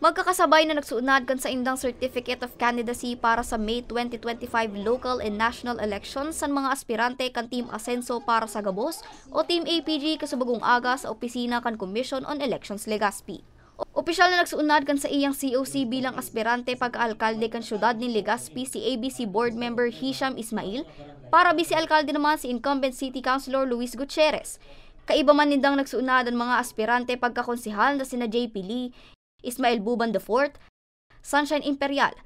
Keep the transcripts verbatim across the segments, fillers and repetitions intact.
Magkakasabay na nagsuunad kan saindang Certificate of Candidacy para sa May twenty twenty-five local and national elections san mga aspirante kan Team Asenso para sa Gabos o Team A P G kasubagong aga sa opisina kan Commission on Elections Legazpi. Opisyal na nagsuunad kan saiyang C O C bilang aspirante pagka-alkalde kan siyudad nin Legazpi si A B C Board Member Hisham Ismail, para bise-alkalde naman si incumbent City Councilor Luis Gutierrez. Kaiba man nindang nagsuunad an mga aspirante pagkakonsehal na sina J P Lee, Ismael Buban the fourth, Sunshine Imperial,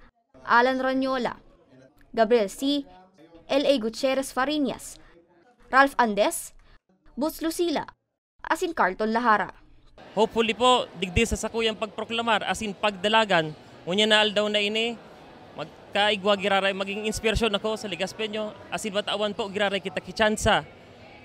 Alan Ranyola, Gabriel C, L A Gutierrez Fariñas, Ralph Andes, Boots Lucila, asin Carlton Lahara. Hopefully po, digdi sa sakuyang pagproklamar asin pagdalagan, ngunyan na aldaw na ini, magkaigwa giraray, maging inspirasyon ako sa Legazpeño, asin matawan po giraray kita ki tsansa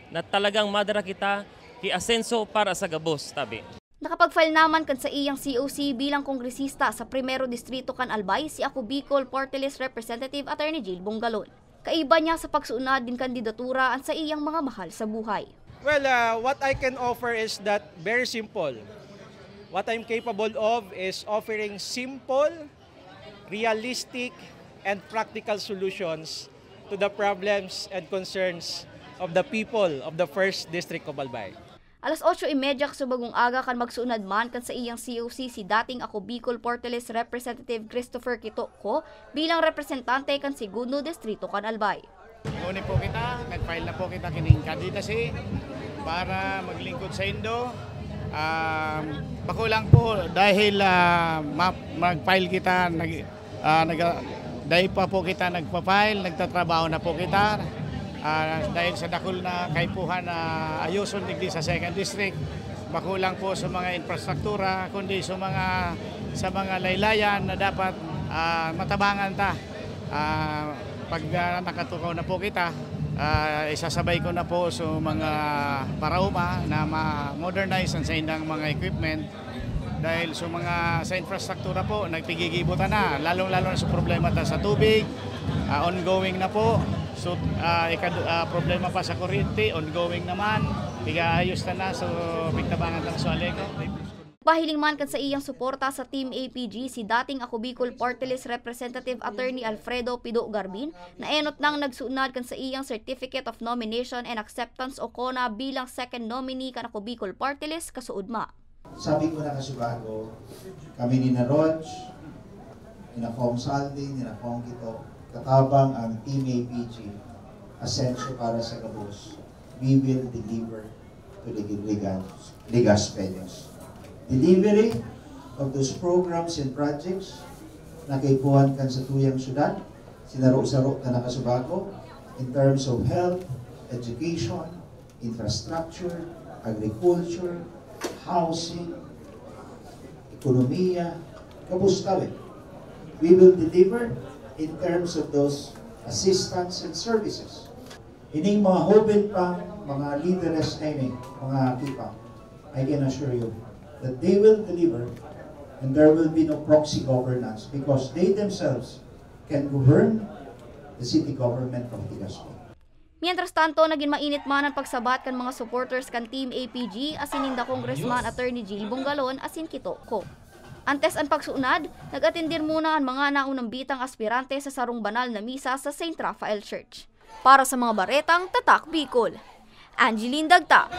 na talagang madara kita ki asenso para sa gabos, tabi. Nakapag-file naman kan saiyang C O C bilang kongresista sa Primero Distrito kan Albay si Ako Bicol Party List Representative Attorney Jill Bongalon. Kaiba niya sa pagsuunad nin kandidatura an saiyang mga mahal sa buhay. Well, uh, what I can offer is that very simple. What I'm capable of is offering simple, realistic, and practical solutions to the problems and concerns of the people of the First District of Albay. Alas otso y media kasubagong aga kan magsuunad man kan saiyang C O C si dating Ako Bicol Party List Representative Christopher Quitoco bilang representante kan Segundo Distrito kan Albay. Naguni po kita, nag-file na po kita kining candidacy para maglingkod sa indo. Um, bako lang po dahil uh, mag-file kita, nag, uh, nag, dahil pa po kita nagpa-file, nagtatrabaho na po kita. Uh, dahil sa dakul na kaipuhan na ayuson digdi sa second district, bako lang po sa mga infrastruktura, kundi sa mga sa mga laylayan na dapat uh, matabangan ta. Uh, pag uh, nakatukaw na po kita, uh, isasabay ko na po sa mga paraoma na ma-modernize ang sa indang mga equipment. Dahil sa mga sa infrastruktura po, nagpigigibo ta na, lalong-lalo na sa problema ta sa tubig, uh, ongoing na po. So, uh, ikad, uh, problema pa sa kuryente, ongoing naman. Pigaayos ta na, so pigtabangan lang sa Aleco. Pahiling man kan sa iyang suporta sa Team A P G si dating Ako Bicol Party List Representative Attorney Alfredo Pido Garbin, na enot nang nagsuunad kan sa iyang Certificate of Nomination and Acceptance o CONA bilang second nominee kan Ako Bicol Party List kasuodma. Sabi ko na kasubago, kami ni na Rog, ni na Cong Saldi, ni na Cong Kito, katabang ang Team A P G, Asensyo para sa Gabos. We will deliver to the Ligas, Ligas Peñas. Delivery of those programs and projects na kaipuhan kan sa tuyang syudad, sinaro-saro na nakasubago in terms of health, education, infrastructure, agriculture, housing, ekonomiya, kabustawi. We will deliver in terms of those assistance and services. Ining mga hoben pang mga lideres na ini, mga kipang, I can assure you that they will deliver and there will be no proxy governance because they themselves can govern the city government of Legazpi. Mientras tanto, nagin mainit man ang pagsabat kan mga supporters kan Team A P G asin ninda Congressman Attorney Jill Bongalon asin Kito Co. Antes an pagsuunad, nag-atendir muna an mga naunang bitang aspirante sa sarong banal na misa sa Saint Raphael Church. Para sa mga baretang Tatak Bicol, Angeline Dagta.